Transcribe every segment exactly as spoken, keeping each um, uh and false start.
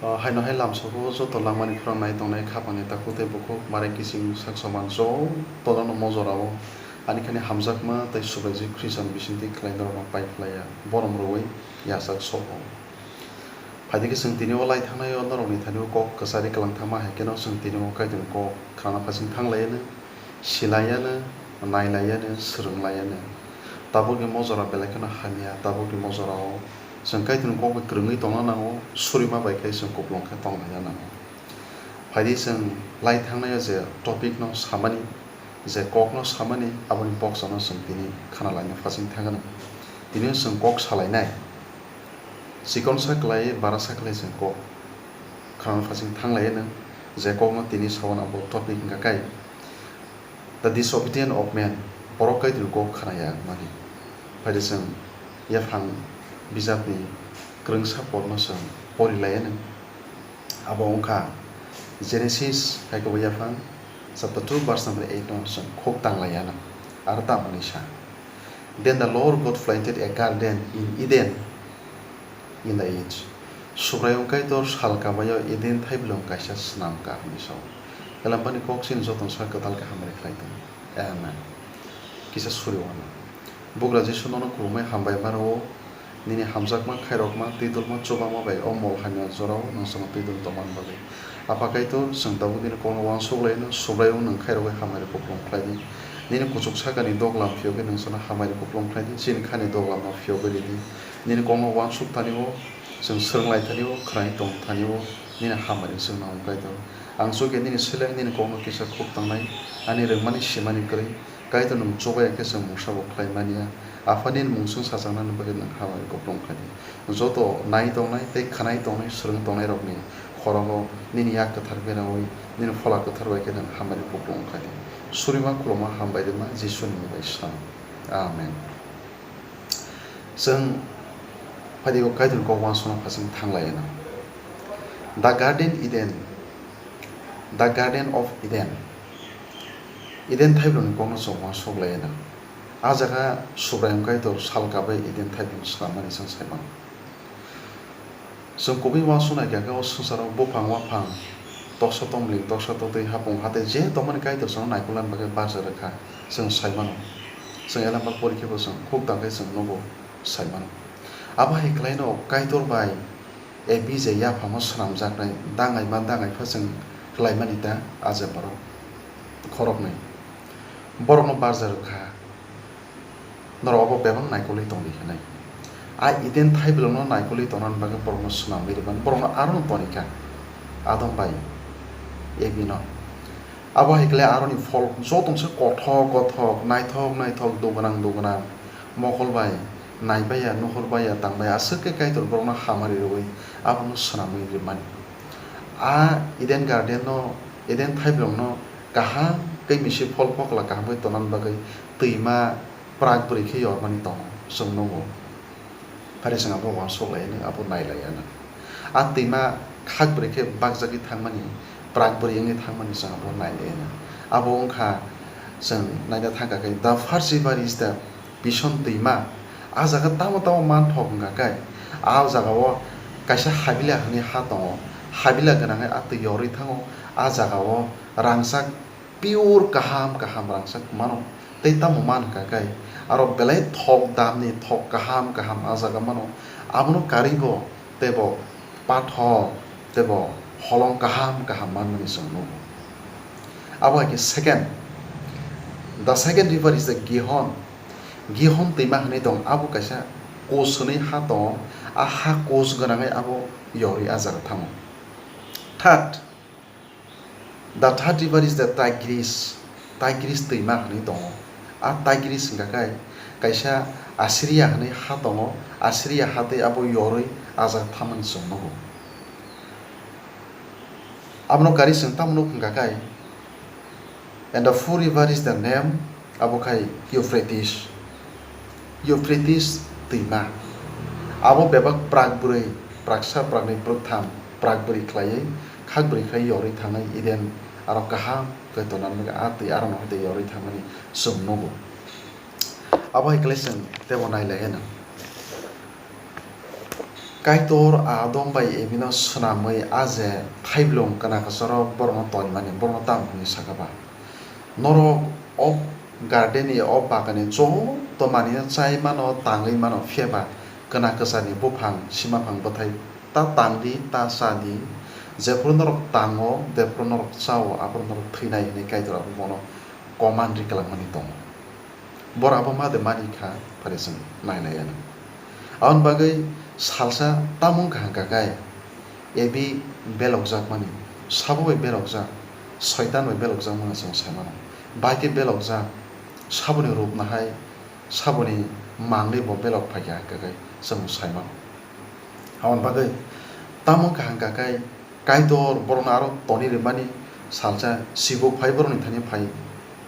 O, haino hai lamsao joto langmani khorang nai tongnai khapangni takhuk tei bukhuk, marai kiching sak soman jotono mo jorao ani khani hamjakma tei Subraijwk Khristan bisingtwi khlai norokno pai phlaiya borom rwui yachak soho. Phaidi khe chwng tini o lai thangnai o norokni thani o kok kwchari kwlang thangma hai kheno chwng tini o Kaitorni kok khnana phasing thang laiya no. Silaiya no, nailaiya no, swrwng laiya no. Tabukni mojora belai kheno hamya, tabukni mojorao chwng Kaitorni kok bai kwrwngwi tongna nango, surima bai khe chwng kuplung khe tong laina nango. Phaidi chwng lai thangnai o je topic no samani, je kok no samani, aboni boksano chwng tini khna laina phasing thangano. Tini o chwng kok salainai, chikonsa kwlai, barasa kwlai chwng kok khnana phasing thang laino, je kok no tini sawan abo topic hwnkha khe The Disobedience of Man, borok Kaitorni kok khna ya mani. Phaidi chwng yaphang bijapni kwrwngsa porno chwng pori laiano. Abo wngkha Genesis hai khe bo yaphang chapter two verse number eight no chwng khuk tang laiano. Aro tamo ni sa. Then the Lord God planted a garden in Eden in the east. Subraiyung Kaitor sal kabaio Eden thaiblwng kaisa swnam ka hwnwi sao. Elambani kok chini jotono sa kwtal khe hamari khlai tongo. Amen. Kisa suri wano. Bugra Jisu nono khulumui hambai mano, nini hamjakma khairokma twi dulma chubama bai o mol hamya jorao nwng chwngno twi dul tongmani bagwi. Apha Kaitor, chwng tabuk nini kokno uansuk laino, Subraiyung nwng khairogwi hamari kuplung khlai di. Nini kuchuk sakani doglam phiyogwi nwng chwngno hamari kuplung khlai di, chini khani doglamno phiyogwi ridi. Nini kokno uansuk thani o, chwng swrwng lai thani o, khwnai tong thani o, nini hamari chwngno wng Kaitor. Ang chukya nini seleng nini kokno kisa khuk tangnai, ani rwngmani simani kwrwi. Kaitor nwng chubaya khe chwng mungsa bo khlai manya. Apha nini mung chwng sachaknani bagwi nwng hamari kuplung khlai di. Joto nai tongnai tei khwnai tongnai swrwng tongnairokni khorogo nini yak kwthar beraui nini Phola Kwthar bai khe nwng hamari kuplung khlai di. Surima khuluma hambai rima Jisuni mung bai sam. Amen. Chwng phaidi o Kaitorni kok uansukna phasing thang lai no. The Garden Eden, The Garden of Eden. Eden thaibrokni kokno chwng uansuk lai no. A jaga Subraiyung Kaitor sal kabai Eden thaibrokno swlammani chwng sai mano. Chwng kubui uansuk nai kha khe o swngcharo buphang uaphang, toksa tomling, toksa totwi, hapung hatwi je tongmani Kaitor chwngno naikolna bagwi barja rwkha, chwng sai mano. Chwng elembak pori khe bo chwng khuk tang khe chwng nugo, sai mano. Abo hai khlaino Kaitor bai A B J yaphangno swnamjaknai dangaima dangaipha chwng khlaimani ta a je borok khoroknwi. Borokno barja rwkha. Norok obo bebak naikolwi tongdi hinwi. A Eden thaibrokno naikolwi tongnani bagwi borokno swnamwi rwmani, borokno arono tonikha Adam bai Evi no. Abo hai khe aroni phol joto se kothok kothok, naithok naithok, dugwnang dugwnang, mokol bai naibaiya, nuhur baiya, tangbaiya, aswk khe Kaitor borokno hamari rwui abono swnamwi rwmani. A Eden garden no, Eden thaibrokno kaham khe misi phol phokla kaham khe tongnani bagwi twima prak bwrwi khe yormani tongo, chwng nugo. Phari chwng abo uansuk lai nw, abo nai lai anw. A twima khak bwrwi khe bakjagwi thangmani, prak bwrwi wngwi thangmani chwng abo nai lai anw. Abo wngkha chwng naina thangkha khe, the first river is the Pishon twima. A jaga tamo tamo manthok wngkha khe, a jagao kaisa habila hwnwi ha tongo. Habila gwnangwi a twi yorwi thango. A jagao rangchak pure kaham kaham rangchak mano. Tei tamo man hwnkha khe, aro belai thok damni thok kaham kaham a jaga mano. Abono karwi bo tei bo pathor tei bo holong kaham kaham manmani chwng nugo. Abo hai khe second, the second river is the Gihon. Gihon twima hwnwi tong, abo kaisa kus hwnwi ha tongo. A ha kus gwnangwi abo yorwi a jaga thango. Third, the third river is the Tigris. Tigris twima hwnwi tongo. A Tigris hwnkha khe kaisa Assyria hwnwi ha tongo. Assyria ha tei abo yorwi a jaga thamani chwng nugo. Abono karwi chwng tamo nuk hwnkha khe, and the fourth river is the name, abo khai Euphrates. Euphrates twima. Abo bebak prak bwrwi, praksa, praknwi, proktham, prak bwrwi khlaiwi, khak bwrwi khlaiwi yorwi thangnai Eden, aro kaham khe tonani bagwi a twi arono hai tei yorwi thangmani chwng nugo. Abo hai khlai chwng teibo nai lai anw. Kaitor Adam bai Evi no swnamwi a je thaiblwng kwna kwcharo borokno tonmani, borokno tamo hwnwi sakha ba? Norok o garden ni, o bagan ni joto manwino chai mano, tangwi mano, phiya ba kwna kwcharni buphang, simaphang bwthai ta tang di, ta cha di. Jephuru norok tango, jephuru norok chao, aphuru norok thwinai hwnwi Kaitor abo bono command ri kwlangmani tongo. Borok abo ma de mani kha, phari chwng nai nai ano. Aboni bagwi salsa tamung kaham kakai, Evi belokjakmani, sabo bai belokjak, Soitan bai belokjakmani chwng sai mano. Bai khe belokjak, saboni rup nahai, saboni manwi bo belok phaikha kakai chwng sai mano. Aboni bagwi tamung kaham kakai, Kaitor borokno aro toni rimani salsa sibuk phai borokni thani phai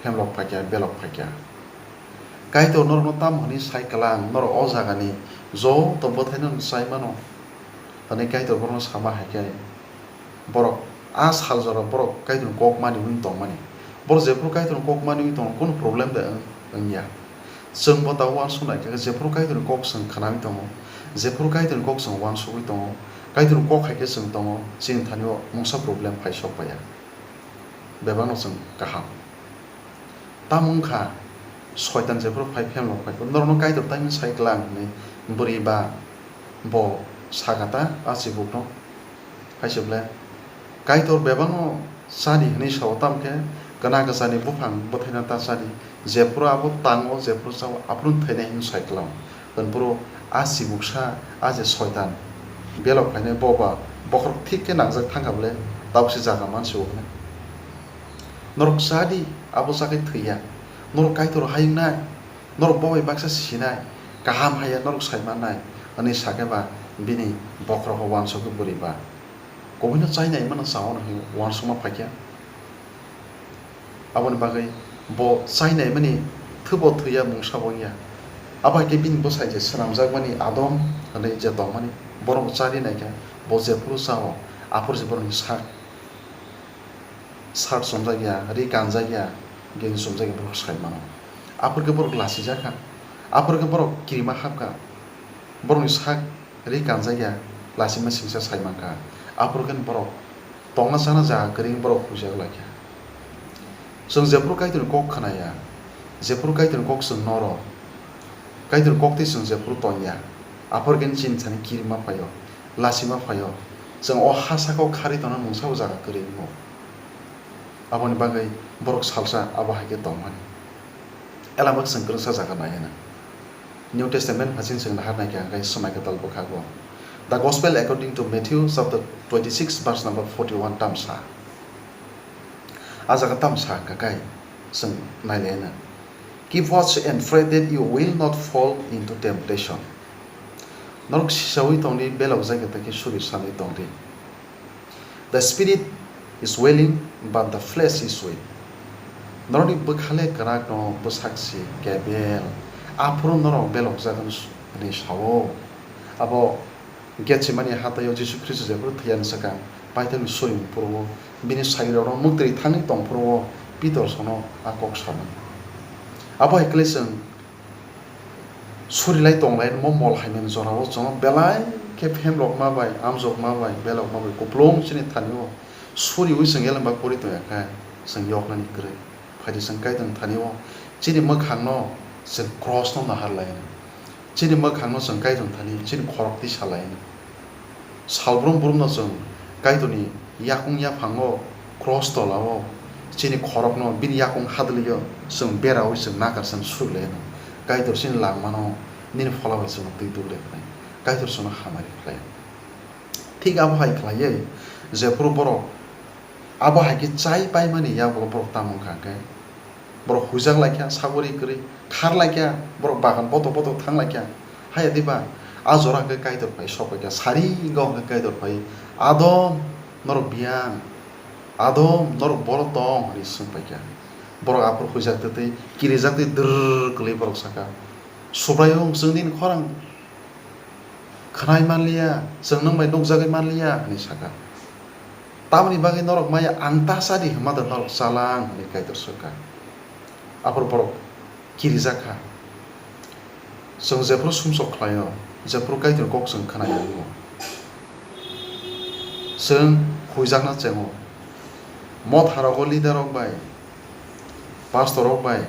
phemlok phaikha, belok phaikha. Kaitor norokno tamo hwnwi sai kwlang, norok o jagani joto bwthaino chai mano hwnwi Kaitor borokno sama hai khe borok a sal jora borok Kaitorni kok mani wngwi tongmani. Borok jephuru Kaitorni kok mani wngwi tongo, kunu problem de wng-, wngya. Chwng bo tabuk uansuk nai khe, jephuru Kaitorni kok chwng khnaui tongo, jephuru Kaitorni kok chwng uansugui tongo, Kaitorni kok hai khe chwng tongo, chini thani-o mungsa problem phai sok paiya, bebakno chwng kaham. Tamo wng kha, Soitan jephuru phai phemlok phai, norokno Kaitor tai wngwi sai kwlang hwnwi bwrwi ba bo sakha ta a chibukno. Hai se ble, Kaitor bebakno chadi hwnwi sao, tamo khe kwna kwcharni buphang bwthaino ta chadi, jephuru abo tango, jephuru chao, aphuru thwinai hwnwi sai kwlang. Hwnphuru a chibuksa, a je Soitan, belok phainai bo ba bokhorok thik khe nangjak thang kha ble, tabuk se jaga mansi o hwnwi. Norok chadi, abo chakhai thwiya. Norok Kaitor hayungnai, norok bo bai baksa sinai, kaham haiya norok sai mannai, hwnwi sakhe ba bini bokhorok uansukgwi bwrwi ba. Kubuino chainai mano chao hwnwi uansukma phaikha. Aboni bagwi bo chainaimani thwibo thwiya mungsa bo wngya. Abo hai khe bini bwsai je swnamjakmani Adam hwnwi je tongmani, borok chari naikha, bo jephuru chao, aphuru se borokni sak, sak chumjakya, ri kanjakya, gini chumjakya borok sai mano. Aphuru khe borok lachijak kha, aphuru khe borok kirima hap kha, borokni sak ri kanjakya, lachima singsa sai mankha. Aphuru khe borok tongna chana jaga kwrwi borok huijak laikha. Chwng jephuru Kaitorni kok khnaya, jephuru Kaitorni kok chwng noro, Kaitorni koktwi chwng jephuru tongya, aphuru khe chini thani kirima phaio, lachima phaio. Chwng o ha sakao kharwi tongna mungsa o jaga kwrwi wngo. Aboni bagwi borok salsa abo hai khe tongmani. Elama chwng kwrwngsa jaga naiya na. New Testament phasing chwng nahar naikha hwnkhe swmai kwtal bwkhago. The Gospel according to Matthew chapter twenty-six verse number forty-one tamsa. A jaga tamsa kakai chwng nailaina. Keep watch and pray that you will not fall into temptation. Norok sisaui tongdi, belok jagya tei khe suri sanwi tongdi. The spirit is willing, but the flesh is weak. Norokni bwkhale kwrakno bwsak si kebel, aphuru norok belokjak hwnwi sao. Abo Getsemani hataio Jisu Khristo jephuru thwiya ni swkang paithakni surimung phuru-o, bini sagrirokno mwktwi thangwi tong phuru-o Pitor sono a kok samani. Abo hai khlai chwng suri lai tong lai, mo mol hai mani jora o chwng belai khe phemrok ma bai, amjok ma bai, belok ma bai, kupulung chini thani o suri wi chwng elem ba pori tong ya khe chwng yok nani kwrwi. Phai di chwng Kaitor thani o chini mwkhang no chwng cross no nahar lai, chini mwkhang no chwng Kaitor thani chini khorok twi sa lai. Salbrum brum no chwng Kaitorni yakung yaphango cross tola o chini khorokno bini yakung hadwlwi o chwng bera wi chwng nakar chwng suri lai no. Kaitor chini langmano nini phola bai chwngno twi duk lai khlai. Kaitor chwngno hamari khlai. Thik abo hai khlaiwi jephuru borok abo hai khe chai paimani yagulo borok tamo wngkha hwnkhe, borok huijak lai kha, sagori kwrwi khar lai kha, borok bagan botok botok thang lai kha. Haiya diba? A jora hwnkhe Kaitor phai sok pai kha, sari wngkha hwnkhe Kaitor phai, "Adam, norok biyang? Adam, norok boro tong?" hwnwi swng pai kha. Borok aphuru huijak twi twi, kirijak twi drrrr kwlwi borok sakha, "Subraiyung, chwng nini khorang khwnai manliya, chwng nwng bai nukjagwi manliya," hwnwi sakha. "Tamoni bagwi norok maya ang ta cha di hwnma da norok cha lang?" hwnwi Kaitor swkha. Aphuru borok kirijak kha. Chwng jephuru sumsok khlaio, jephuru Kaitorni kok chwng khna ya wngo, Chwng huijakna chengo. Motha rogo leader rok bai, pastor rok bai,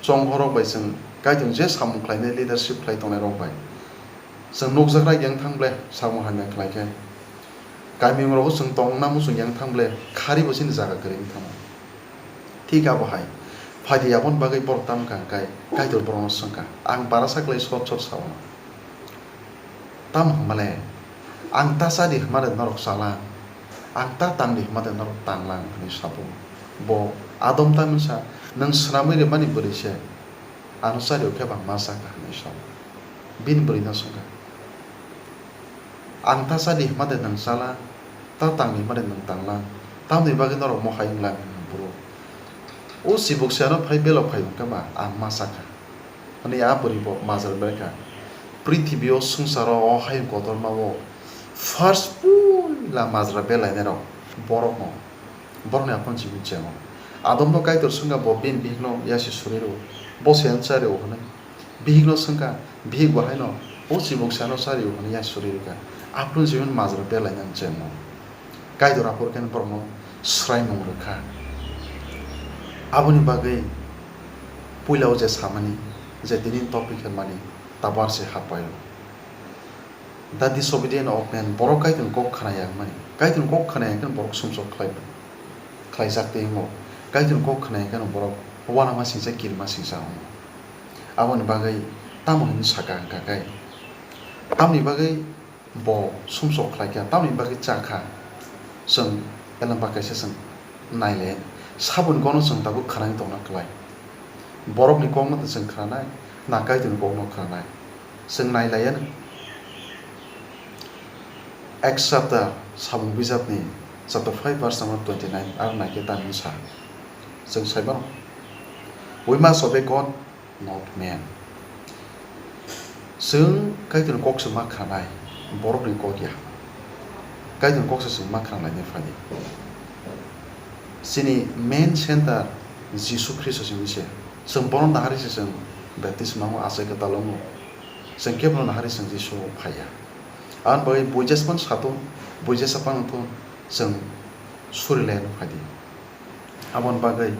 chonghor rok bai chwng Kaitor je samung khlainai leadership khlai tongnai rok bai. Chwng nukjak rai yang thang ble samung hamya khlai khe. Kamiyung rogo chwng tongna muchung yang thang ble khari bo chini jaga kwrwi wng thango. Thik abo hai. Phaidi aboni bagwi borok tamo kha hwnkhe Kaitor borokno swngkha. Ang barasa kwlai sot sot sao. Tamo hwnmale, ang ta cha di hwnmale norok cha lang, ang ta tang di hwnmale norok tang lang hwnwi sabo. Bo Adam ta mwnsa, nwng swnamwi rwmani bwrwi se, ano cha rio khe ba ma cha kha hwnwi sao. Bini bwrwino swngkha, ang ta cha di hwnmale nwng cha lang, ta tang di hwnmale nwng tang lang, tamoni bagwi norok mohai wng lang hwnwi buro. O chibuk se ano phai belok phai wng khe ba ang ma cha kha. Hwnwi a bwrwi bo majra belai kha. Prithibi o swngcharo o hayung kotorma o first puila majra belainai rok borok no, borok ni aphuru chini chengo. Adam no Kaitor swngkha bo bini bihik no yasi suri rw, bo se cha rw hwnwi. Bihik no swngkha, bihik bo haino o chibuk se ano cha rw hwnwi yasi suri rwkha. Aphuru chini majra belainani chengo. Kaitor aphuru khe borokno swraimung rwkha. Aboni bagwi puila o je samani, je tini topic hwnmani, tabar se hapaio. The disobedient of man, borok Kaitorni kok khna ya hwnmani. Kaitorni kok khna ya hwnkhe borok sumsok khlai, khlaijak tei wngo. Kaitorni kok khna ya hwnkhe borok uanama singcha, kirima singcha wngo. Aboni bagwi tamo hwnwi sakha hwnkha khe? Tamni bagwi bo sumsok khlai kha, tamni bagwi cha kha. Chwng elem ba kaisa chwng naile, saboni kokno chwng tabuk khnani tongna klai. Borokni kokno chwng khnanai, na Kaitorni kokno khnanai. Chwng nailaiyano. Acts chapter, samung bijapni chapter five verse number twenty nine, aro naikhe tamni sa. Chwng sai mano, "We must obey God, not man." Chwng Kaitorni kok se ma khanai, borokni kok ya. Kaitorni kok se chwng ma khanai ni phai. Chini main center Jisu Khristo simi se. Chwng bono nahari se chwng baptisma o achai kwtal wngo. Chwng kebono nahari chwng Jisu o phaiya. Aboni bagwi buijesman satung, buijesa pang thung chwng suri lai phai di. Aboni bagwi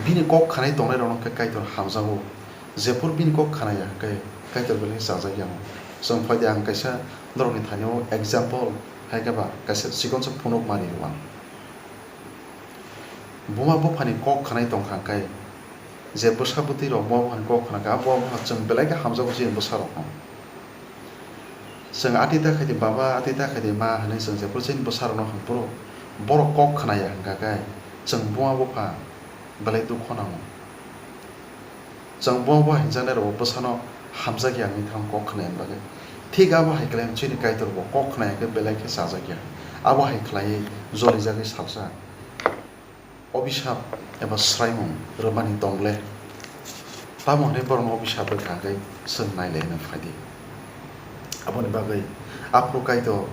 bini kok khanai tongnai rokno khe Kaitor hamjago. Jephuru bini kok khanai ya hwnkhe Kaitor belai chajak ya. Chwng phai di, ang kaisa norokni thani o example hai khe ba kaisa chikon sa phunuk mari rw ang. Buma buphani kok khanai tong kha hwnkhe, je bwsa bwtwi rok buma buphani kok khna kha, a buma bupha chwng belai khe hamjago chini bwsa rokno. Chwng ati ta khai di baba, ati ta khai di ma hwnwi chwng jephuru chini bwsa rokno hwn phuru borok kok khna ya hwnkha khe chwng buma bupha belai dukho nango. Chwng buma bupha hinjaknai rokbo bwsano hamjak ya hwnwi thang kok khna ya bagwi. Thik abo hai khlai chini Kaitor bo kok khna ya khe belai khe chajak ya. Abo hai khlaiwi jolijagwi salsa obisap eba swraimung rwmani tong le? Tamo hwnwi borokno obisap rwkha hwnkhe chwng nai lai hwnwi phai di. Aboni bagwi aphuru Kaitor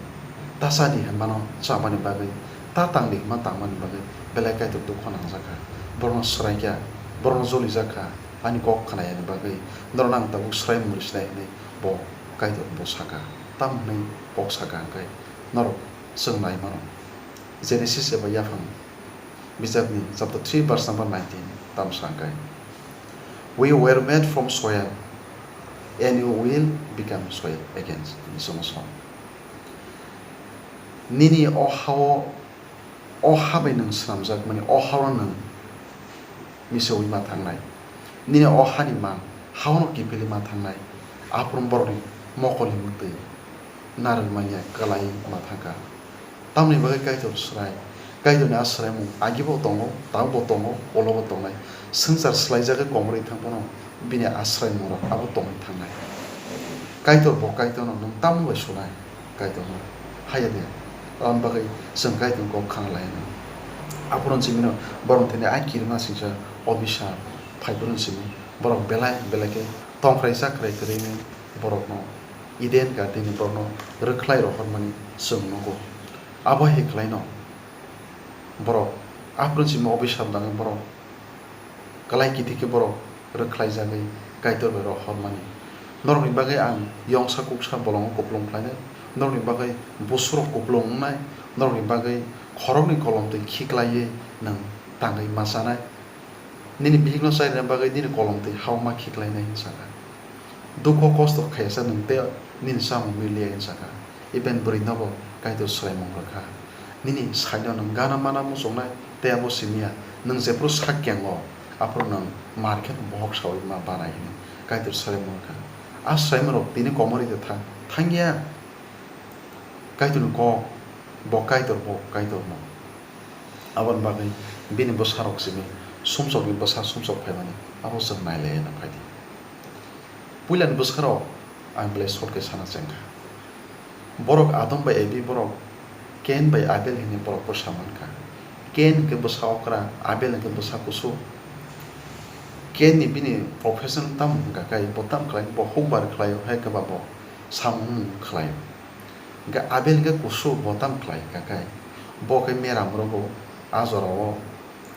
ta cha di hwnmano chamani bagwi, ta tang di hwnma tangmani bagwi belai Kaitor dukho nangjak kha. Borokno swrai kha, borokno jolijak kha, ani kok khna yani bagwi norokno ang tabuk swraimung rw sinai hwnwi bo Kaitor bo sakha. Tamo hwnwi kok sakha hwnkhe norok chwng nai mano. Genesis eba Yaphang bijapni chapter three verse number nineteen tamo sa hwnkhe, "We were made from soil, and you will become soil again," hwnwi chwngno sa. Nini o ha-o, o ha bai nwng swnamjakmani, o ha-o nwng miseui ma thangnai. Nini o hani mang ha-o no kiphilwi ma thangnai. Aphuru borokni mokolni mwtwi narwk manya kwlai ma thangkha. Tamoni bagwi Kaitor swrai, Kaitorni a swraimung agibo tongo, tabukbo tongo, ulobo tongnai. Swngchar swlaijagwi komorwi thang phano bini a swraimungrok abo tongwi thangnai. Kaitor bo Kaitorno nwng tamo bai sunai? Kaitorno haya de. Aboni bagwi chwng Kaitorni kok khna lainai. Aphuru chimino borokni thani a kirima singcha obisa phai phuru chimi borok belai belai khe tongkhrai chakrai kwrwini borokno Eden garden ni borokno rwkhlai rohormani chwng nugo. Abo hai khlaino borok aphuru chimi obisap nangwi borok kwlai kithi khe borok rwkhlaijagwi Kaitor bai rohormani. Norokni bagwi ang yongsa kuksa bolongo kupulung khlainai, Norokni bagwi busurok kupulung wngnai, norokni bagwi khoroknwi kolomtwi khiklaiwi nwng tangwi ma chanai. Nini bihikno chairina bagwi nini kolomtwi hao ma khiklainai hwn sakha. Dukho kosto khaiyasa nwng tei nini chamungni liya hwn sakha. Iben bwrwinobo Kaitor swraimung rwkha. Nini saino nwng gana mana muchungnai tei abo simiya nwng jephuru sakyango aphuru nwng mar khe bohok saui ma banai hwnwi Kaitor swraimung rwkha. A swraimung rok tini komorwi de tha-, thangya. Kaitorni kok, bo Kaitor, bo Kaitorno. Aboni bagwi bini bwsarok simi sumsokni bwsa sumsok phaimani abo chwng nailaina phaidi. Puilani bwsarok ang belai short khe sana chengkha. Borok Adam bai Evi borok Cain bai Abel hwnwi borok bwsa mankha. Cain hwnkhe bwsa okra, Abel hwnkhe bwsa kusu. Cain ni bini profession tamo hwnkha khe bo tam khlai, bo hukbar khlaio, hai khe ba bo samung khlaio. Hwnkhe Abel hwnkhe kusu bo tam khlai hwnkha khe, bo khe meram rogo a jorao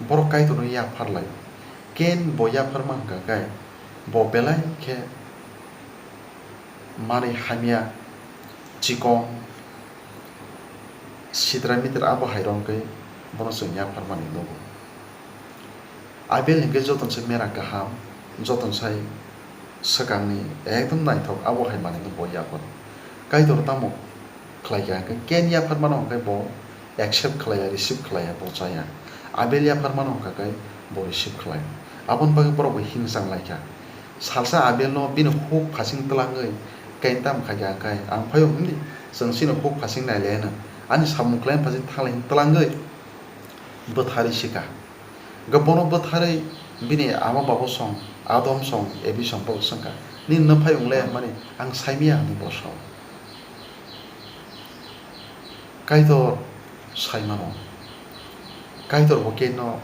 borok Kaitorno yaphar lai. Cain bo yapharma hwnkha khe, bo belai khe manwi hamya, chikon, sitra mitra abo hai rok hwnkhe bono chwng yapharmani nugo. Abel hwnkhe jotono se mera kaham, jotono sai swkangni ekdom naithok, abo hai manwino bo yapharo. Kaitor tamo khlaikha hwnkhe Cain yapharmano hwnkhe bo accept khlaiya, receive khlaiya, bo chaya. Abel yapharmano hwnkha khe bo receive khlaio. Aboni bagwi borok bo hingsang laikha. Salsa Abelno bini huk phasing twlangwi Cain tamo khaikha hwnkhe, ang phaio hwnwi chwng chini huk phasing nailaiyano, ani samung khlaina phasing thanglai hwn twlangwi bwtharwi sikha. Hwnkhe bono bwtharwi bini ama babo song, Adam song, Evi song borok swngkha, "Nini no phai wng le?" Mani, "Ang saimaya," hwnwi bo sao. Kaitor saimano, Kaitor bo Cainno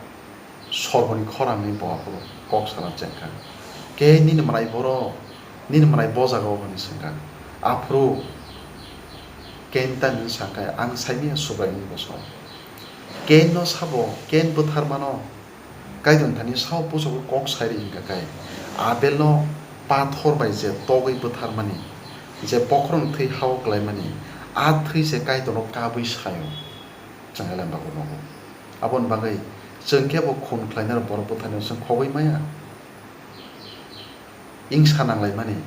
sorgoni khorangni bo aphuru kok sana chengkha. "Cain, nini mwnai boro, nini mwnai bo jaga o?" hwnwi swngkha. Aphuru Cain tamni sakha, "Ang saimaya Subraiyungni bwsao." Cainno sabo, Cain bwtharmano Kaitorni thani sao puchogwi kok sairi hwnkha khe, Abelno pathor bai je togwi bwtharmani, je bokhorokni thwi hao klaimani, a thwi se Kaitorno kabwi saio. Chwng elembakbo nogo. Aboni bagwi chwng khe bo khun khlainai borok bwtharnai chwng khogwi maya. Ingsa nanglaimani,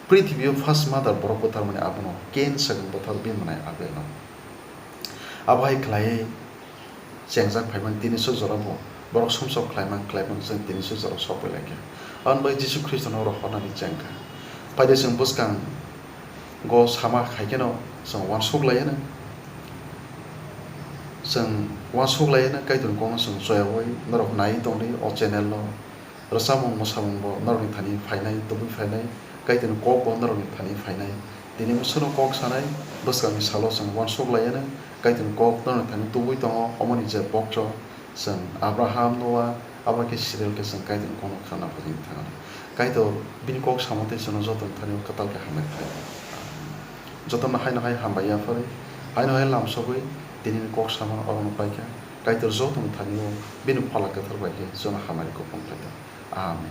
prithibio first mother borok bwtharmani abono Cain swkang bwthar bini mwnai Abelno. Abo hai khlaiwi chengjak phaimani tini swk jora bo borok sumsok khlaimang khlaimang chwng tini swk jora sokbai laikha. Aboni bagwi Jisu Khristono rohornani chengkha. Paide chwng bwskango sama khai kheno chwng uansuk laiano, chwng uansuk laiano Kaitorni kokno chwng choyaui norok naiwi tongdi o channel no. Rwchapmung mwsamung bo norokni thani phainai, tubui phainai, Kaitorni kok bo norokni thani phainai. Tini bwswkno kok sanai, bwskangni salo chwng uansuk laiano, Kaitorni kok norokni thani tubui tongo, omoni je box o chwng Abraham, Noah, abo khe serial khe chwng Kaitorni kokno khna phaidi thangna. Kaitor bini kok samo tei chwngno jotono thani kwtal khe hambai khai. Jotono haino hai hambai yapharwi, haino hai lamsogwi tinini kok samo orono paikha. Kaitor jotono thani o bini Phola Kwthar bai khe jotono hamari kupulung khlai thang. Amen.